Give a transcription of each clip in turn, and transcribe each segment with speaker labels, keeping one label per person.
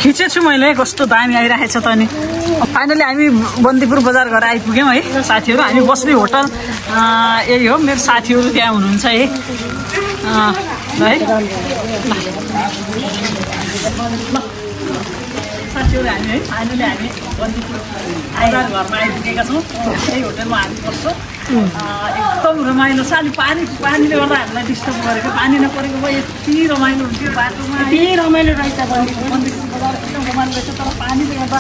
Speaker 1: खिचेछु मैले कस्तो दामी आइरहेको छ त नि फाइनली हामी बन्दीपुर बजार घर आइपुग्यौँ है साथीहरू हामी बस्ने होटल यही हो मेरो साथीहरू त्यहाँ हुनुहुन्छ है साथीहरू हामी है फाइनली हामी बन्दीपुर बजार घरमा आइपुगेका छौँ यही होटलमा हामी बस्छौँ एकदम रमाइलो छ अलि पानीले गर्दा हामीलाई डिस्टर्ब गरेको पानी नपरेको भए यति रमाइलो हुन्थ्यो बाटोमा यति रमाइलो रहेछ बन्दीपुर बजार एकदम रमाइलो रहेछ तर पानीले गर्दा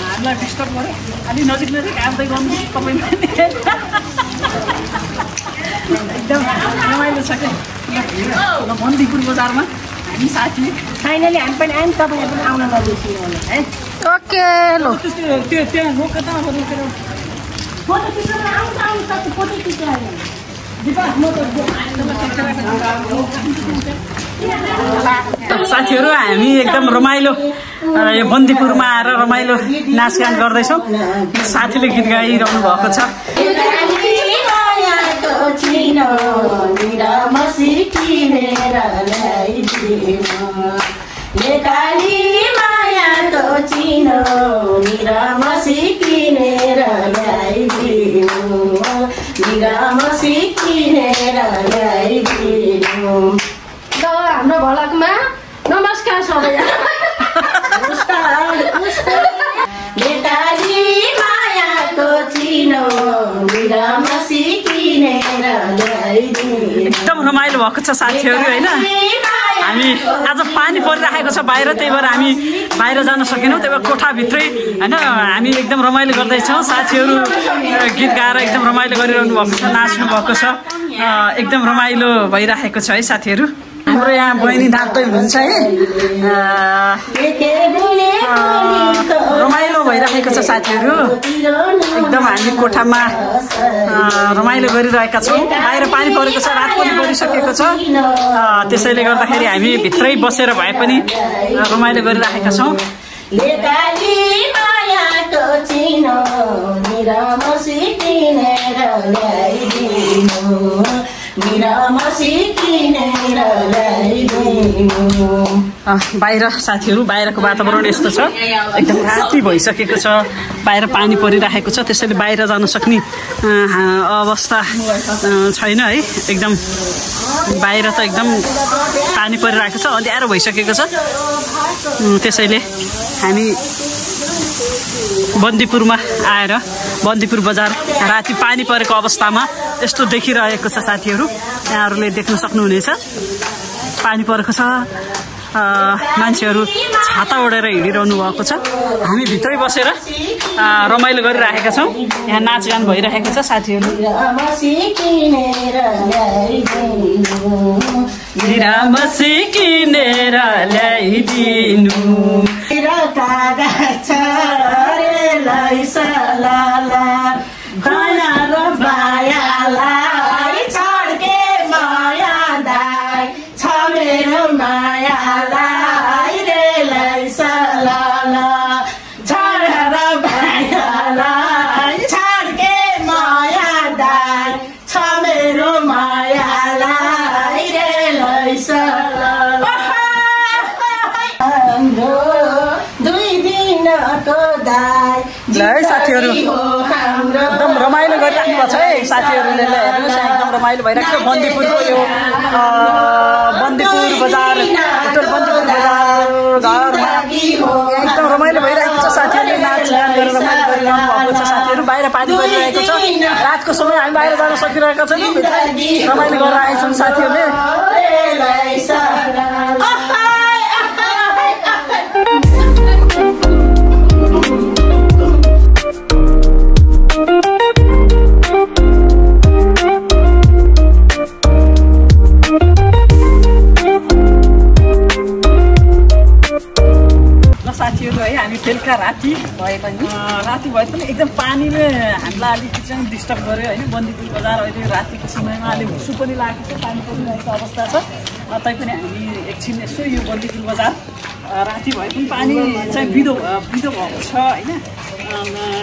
Speaker 1: हामीलाई डिस्टर्ब गर्यो अलि नजिक आउँदै गर्नु तपाईँ एकदम रमाइलो छ क्या बन्दीपुर बजारमा हामी साथी
Speaker 2: फाइनली हामी पनि आयौँ तपाईँले पनि आउन नबिर्सिनु होला है
Speaker 1: ओके ल त्यो त्यहाँ रोकेर
Speaker 2: फोटो खिच्न आउँछ फोटो खिच्न
Speaker 1: साथीहरू हामी एकदम रमाइलो यो बन्दीपुरमा आएर रमाइलो नाचगान गर्दैछौँ साथीले गीत गाइरहनु भएको छ
Speaker 2: नेपाली मायाको चिनो निरामसी किनेर ल्याइदिनु निरामसी किनेर ल्याइदिनु ल हाम्रो भलकमा नमस्कार सबैलाई नेपाली मायाको चिनो निरामसी किनेर ल्याइदिनु
Speaker 1: एकदम रमाइलो भएको छ साथीहरू होइन हामी आज पानी परिरहेको छ बाहिर त्यही भएर हामी बाहिर जान सकेनौँ त्यही भएर कोठाभित्रै होइन हामी एकदम रमाइलो गर्दैछौँ साथीहरू गीत गाएर एकदम रमाइलो गरिरहनु भएको छ नाच्नु भएको छ एकदम रमाइलो भइरहेको छ है साथीहरू हाम्रो यहाँ बहिनी नाच्दै हुनुहुन्छ है रमाइलो भइरहेको छ साथीहरू एकदम हामी कोठामा रमाइलो गरिरहेका छौँ बाहिर पानी परेको छ रात पनि परिसकेको छ त्यसैले गर्दाखेरि हामी भित्रै बसेर भए पनि रमाइलो गरिरहेका छौँ बाहिर साथीहरू बाहिरको वातावरण यस्तो छ एकदम राति भइसकेको छ बाहिर पानी परिरहेको छ त्यसैले बाहिर जान सक्ने अवस्था छैन है एकदम बाहिर त एकदम पानी परिरहेको छ अँध्यारो भइसकेको छ त्यसैले हामी बन्दीपुरमा आएर बन्दीपुर बजार राति पानी परेको अवस्थामा यस्तो देखिरहेको छ साथीहरू यहाँहरूले देख्न सक्नुहुनेछ पानी परेको छ मान्छेहरू छाता ओढेर हिँडिरहनु भएको छ हामी भित्रै बसेर रमाइलो गरिरहेका छौँ यहाँ नाचगान भइरहेको छ साथीहरू निरामसी किनेर ल्याइदिनु है साथीहरू एकदम रमाइलो गरिराख्नु भएको छ है साथीहरूले हेर्नुहोस् एकदम रमाइलो भइरहेको छ बन्दीपुरको यो बन्दीपुर बजार होटल बन्दीपुर बजार घरमा एकदम रमाइलो भइरहेको छ साथीहरूले नाचगान गरेर रमाइलो गरिरहनु भएको छ साथीहरू बाहिर पानी परिरहेको छ रातको समय हामी बाहिर जान सकिरहेका छैनौँ रमाइलो गरेर आएछौँ साथीहरूले साथीहरू है हामी बेलुका राति भए पनि एकदम पानीले हामीलाई अलिकति चाहिँ डिस्टर्ब गर्यो होइन बन्दीपुर बजार अहिले रातिको समयमा अलिक हुसु पनि लागेको छ पानी परिरहेको अवस्था छ तैपनि हामी एकछिन यसो यो बन्दीपुर बजार राति भए पनि पानी चाहिँ बिदो भएको छ होइन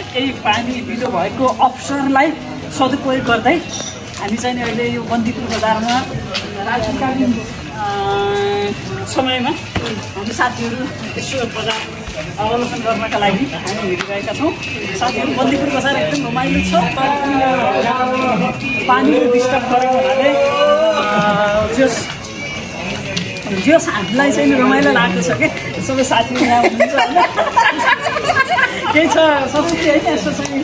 Speaker 1: केही पानी बिदो भएको अवसरलाई सदुपयोग गर्दै हामी चाहिँ अहिले यो बन्दीपुर बजारमा रातिकालीन समयमा हामी साथीहरू यसो बजार अवलोकन गर्नका लागि हामी हिँडिरहेका छौँ। साथीहरू बन्दीपुर बजार एकदम रमाइलो छ, तर पानीले डिस्टर्ब गरेको हुनाले जस हामीलाई चाहिँ रमाइलो लागेको छ कि सबै साथीहरू यहाँ हुनुहुन्छ होइन। केही छ संस्कृति होइन, यसो चाहिँ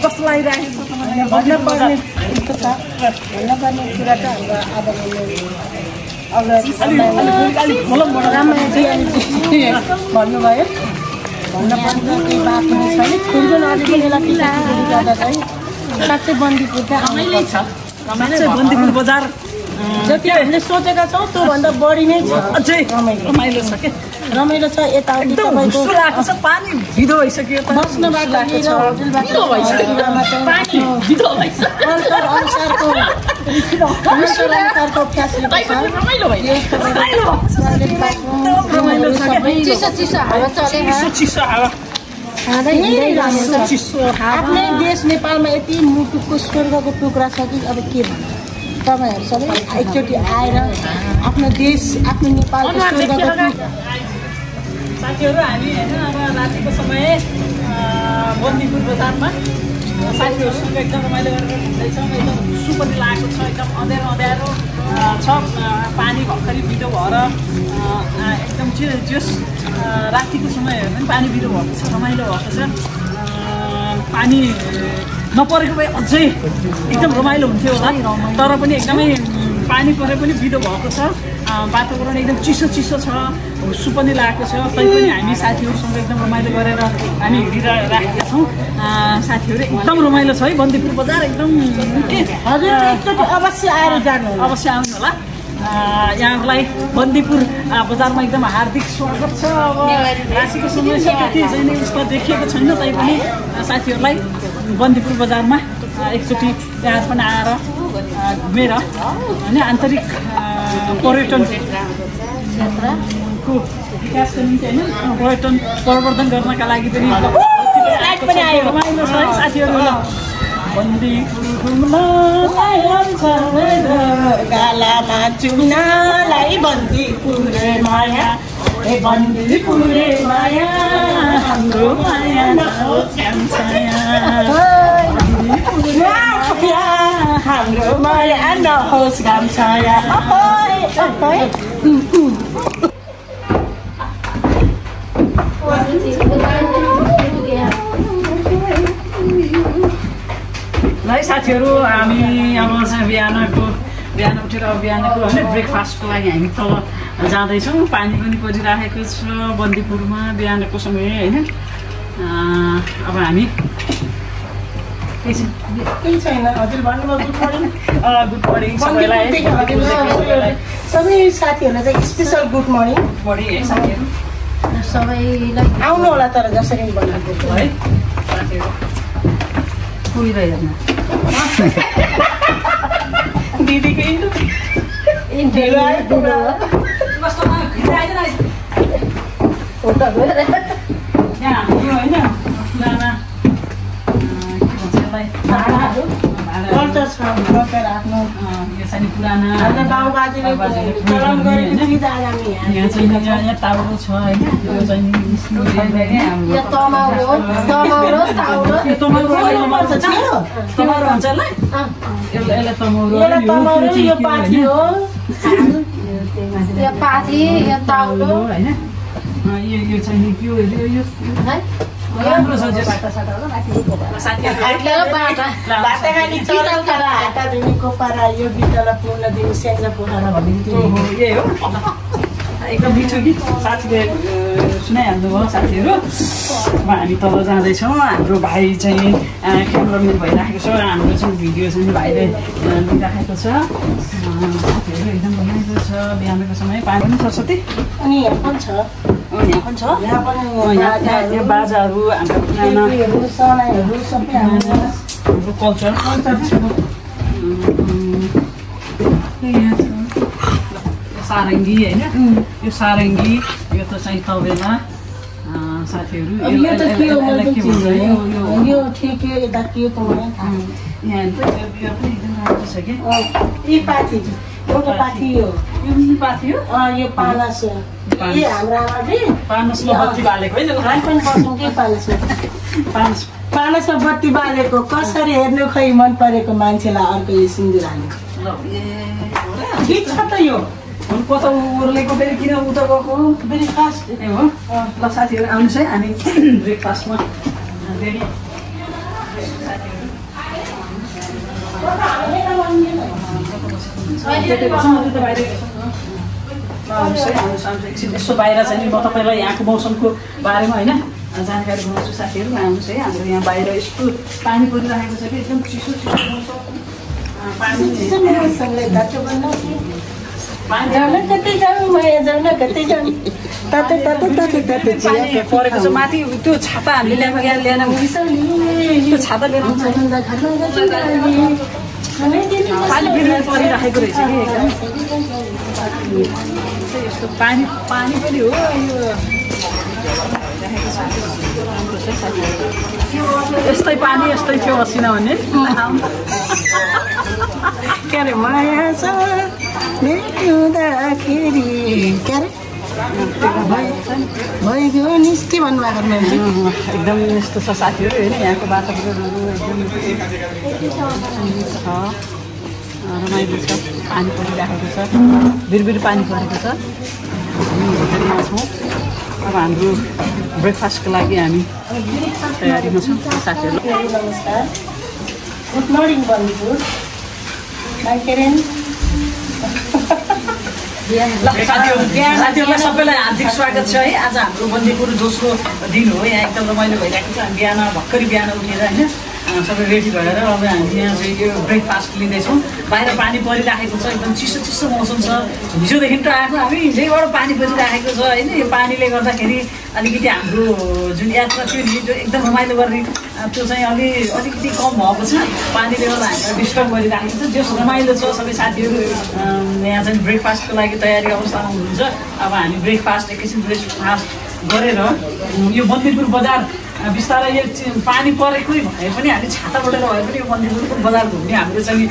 Speaker 1: कस्तो लागिरहेको छ तपाईँलाई?
Speaker 2: भन्नुपर्ने कुरा त भन्नुभयो, भन्नुपर्ने केही बात पनि छैन। खुर्जो नदीको मेला गर्दा चाहिँ साँच्चै बन्दीपुर चाहिँ रमाइलो छ।
Speaker 1: बन्दीपुर बजार
Speaker 2: जति हामीले सोचेका छौँ त्योभन्दा बढी नै छ।
Speaker 1: अझै रमाइलो छ कि
Speaker 2: रमाइलो छ। यताउति
Speaker 1: तपाईँको पानी भिदो भइसक्यो,
Speaker 2: बस्नबाट लिएर होटलबाट अनुसारको फ्यासिलिटी छ। चिसो हावा चले। आफ्नै देश नेपालमा यति मुटुको स्वर्गको टुक्रा छ कि अब के भन्नु। तपाईँहरू सबै एकचोटि आएर आफ्नो देश आफ्नो नेपालको स्वर्गको
Speaker 1: साथीहरू हामी होइन अब रातिको समय बन्दीपुर बजारमा साथीहरूसँग एकदम रमाइलो गरेर हिँड्दैछौँ। एकदम हुस्सु पनि लागेको छ, एकदम अँध्यारो छ। पानी भर्खरै बिदो भएर एकदम जस रातिको समय हेर्नु पनि पानी बिदो भएको छ, रमाइलो भएको छ। पानी नपरेको भए अझै एकदम रमाइलो हुन्थ्यो होला, तर पनि एकदमै पानी परे पनि बिदो भएको छ। वातावरण एकदम चिसो छ, हुस्सु पनि लागेको छ। तैपनि हामी साथीहरूसँग एकदम रमाइलो गरेर हामी हिँडिरहेका छौँ। साथीहरू एकदम रमाइलो छ है बन्दीपुर बजार एकदम।
Speaker 2: हजुर एकचोटि अवश्य आएर जानु,
Speaker 1: अवश्य आउनु होला। यहाँलाई बन्दीपुर बजारमा एकदम हार्दिक स्वागत छ। अब राशिको समय छ, त्यति चाहिँ उसको देखिएको छैन, तैपनि साथीहरूलाई बन्दीपुर बजारमा एकचोटि त्यहाँ पनि आएर घुमेर होइन आन्तरिक पर्यटन क्षेत्रको विकासको निम्ति होइन पर्यटन प्रवर्धन गर्नका लागि पनि रमाइलो छ है साथीहरू।
Speaker 2: गालामा चुनालाई बन्दीपुरे माया, ए बन्दीपुरे माया, हाम्रो माया हाम्रो माया नहोस् घाम छाया।
Speaker 1: है साथीहरू हामी अब चाहिँ बिहान उठेर बिहानको होइन ब्रेकफास्टको लागि हामी तल जाँदैछौँ। पानी पनि परिराखेको छ बन्दीपुरमा बिहानको समय होइन। अब हामी
Speaker 2: केही छैन। हजुर भन्नुभयो गुड मर्निङ। सबै साथीहरूलाई चाहिँ स्पेसल गुड मर्निङ
Speaker 1: है साथीहरू।
Speaker 2: सबैलाई आउनु होला, तर जसरी बनाएको
Speaker 1: है साथीहरू पुगिरहेन
Speaker 2: दिदीको
Speaker 1: यहाँ हाम्रो होइन पुराना
Speaker 2: कल्चर छ, कल्चर आफ्नो
Speaker 1: यो चाहिँ पुराना
Speaker 2: बाबुबाजेले चलन गरेको चिज आज हामी
Speaker 1: यहाँ चाहिँ यहाँ टाउरो छ होइन। यो चाहिँ तमाउरो हुन्छ यसलाई तमाउरो
Speaker 2: यो पाथी हो,
Speaker 3: यो पाथी, यो ताउलो
Speaker 1: होइन। यो चाहिँ के हो यो राम्रो छ
Speaker 2: बाटाखाली चलनका हाटा धुनेको पारा यो विद्यालय पूर्ण दिन सेन्ज पोखरा भनिन्थ्यो।
Speaker 1: यही हो एकदम मिठो गीत साथीले सुनाइहाल्नु भयो साथीहरू। अब हामी तल जाँदैछौँ। हाम्रो भाइ चाहिँ क्यामेराम्यान भइराखेको छ, हाम्रो चाहिँ भिडियो चाहिँ भाइले लिइराखेको छ। साथीहरू एकदम रमाइलो छ बिहानको समय। पानी पनि छ सती
Speaker 2: अनि यहाँ पनि छ,
Speaker 1: यहाँ पनि छ।
Speaker 2: यहाँ पनि
Speaker 1: यहाँ बाजाहरू हाम्रो
Speaker 2: पुरानाहरू सनाइहरू सबै हाम्रो
Speaker 1: कल्चर सारङ्गी होइन। यो सारङ्गी यो त चाहिँ तबेला साथीहरू।
Speaker 2: यो त के हो मैले के भन्छ यो ठेके यता के को भने
Speaker 1: यहाँ पनि एकदम राम्रो छ कि
Speaker 2: यी पाथी हो एउटा पाथी यो
Speaker 1: पाथी हो
Speaker 2: यो पानस के हाम्रो आमाले
Speaker 1: पानसमा बत्ती बालेको है
Speaker 2: हामी पनि बस्छौँ के पानसमा पानसमा बत्ती बालेको कसरी हेर्नु खै मन परेको मान्छेलाई अर्को यो सिन्दुर हालेको ठिक छ त यो
Speaker 1: कता उर्लेको फेरि किन उता गएको
Speaker 2: ब्रेकफास्ट
Speaker 1: ए हो ल साथीहरू आउनुहोस् है हामी ब्रेकफास्टमा रेडी यसो बाहिर चाहिँ म तपाईँलाई यहाँको मौसमको बारेमा होइन जानकारी गराउँछु साथीहरू आउनुहोस् है हाम्रो यहाँ बाहिर यस्तो पानी परिरहेको छ कि एकदम चिसो चिसो मौसम
Speaker 2: कतै जाउँ माया जाउँ न कतै जाउँ तातो तातो तातो तातो
Speaker 1: पानी परेको छ माथि त्यो छाता हामीले ल्याएन त्यो छाता लिएर पानी बिरुवा परिराखेको रहेछ कि एकदम यस्तो पानी पानी पनि हो यो यस्तै पानी यस्तै थियो असिना भन्ने
Speaker 2: के अरे माया छ हिँड्दाखेरि के अरे भइगयो निस के भन्नुभएको मान्छे
Speaker 1: एकदम यस्तो छ साथीहरू होइन यहाँको वातावरणहरू एकदम छ रमाइलो छ पानी परिराखेको छ बिरबिर पानी परेको छ हामी होटेलमा छौँ अब हाम्रो ब्रेकफास्टको लागि हामी तयारीमा छौँ साथीहरू
Speaker 2: नमस्कार गुड मर्निङ बन्धु माइकेरेन
Speaker 1: साथीहरूलाई सबैलाई हार्दिक स्वागत छ है आज हाम्रो बन्दीपुर दोस्रो दिन हो यहाँ एकदम रमाइलो भइरहेको छ बिहान भर्खरै बिहान उठेर होइन सबै रेडी भएर अब हामी यहाँ चाहिँ यो ब्रेकफास्ट लिँदैछौँ बाहिर पानी परिराखेको छ एकदम चिसो चिसो मौसम छ हिजोदेखि त आएको हामी हिजैबाट पानी परिराखेको छ होइन यो पानीले गर्दाखेरि अलिकति हाम्रो जुन यात्रा थियो नि जो एकदम रमाइलो गर्ने त्यो चाहिँ अलिकति कम भएको छ पानीले गर्दा हामीलाई डिस्टर्ब गरिराखेको छ जस रमाइलो छ सबै साथीहरू यहाँ चाहिँ ब्रेकफास्टको लागि तयारी अवस्थामा हुनुहुन्छ अब हामी ब्रेकफास्ट एकैछिन ब्रेकफास्ट गरेर यो बन्दीपुर बजार बिस्तारै यो पानी परेकै भए पनि हामी छाता बोलेर भए पनि यो बन्दीपुरको बजार घुम्ने हाम्रो चाहिँ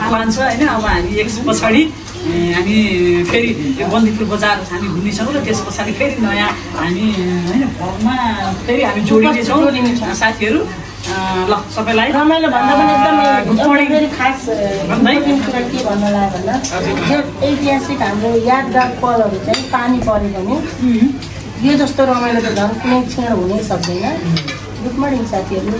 Speaker 1: प्लान छ होइन अब हामी एक पछाडि हामी फेरि यो बन्दीपुर बजार हामी घुम्नेछौँ र त्यस पछाडि फेरि नयाँ हामी होइन भ्लगमा फेरि हामी जोडिनेछौँ साथीहरू ल सबैलाई
Speaker 2: रमाइलो भन्दा पनि एकदम गुड मर्निङ खास कुरा के भन्न लाग्यो भन्दा यो ऐतिहासिक हाम्रो यादगार पलहरू चाहिँ पानी पऱ्यो भने यो जस्तो रमाइलो त झन् कुनै क्षण हुनै सक्दैन गुड मर्निङ साथीहरू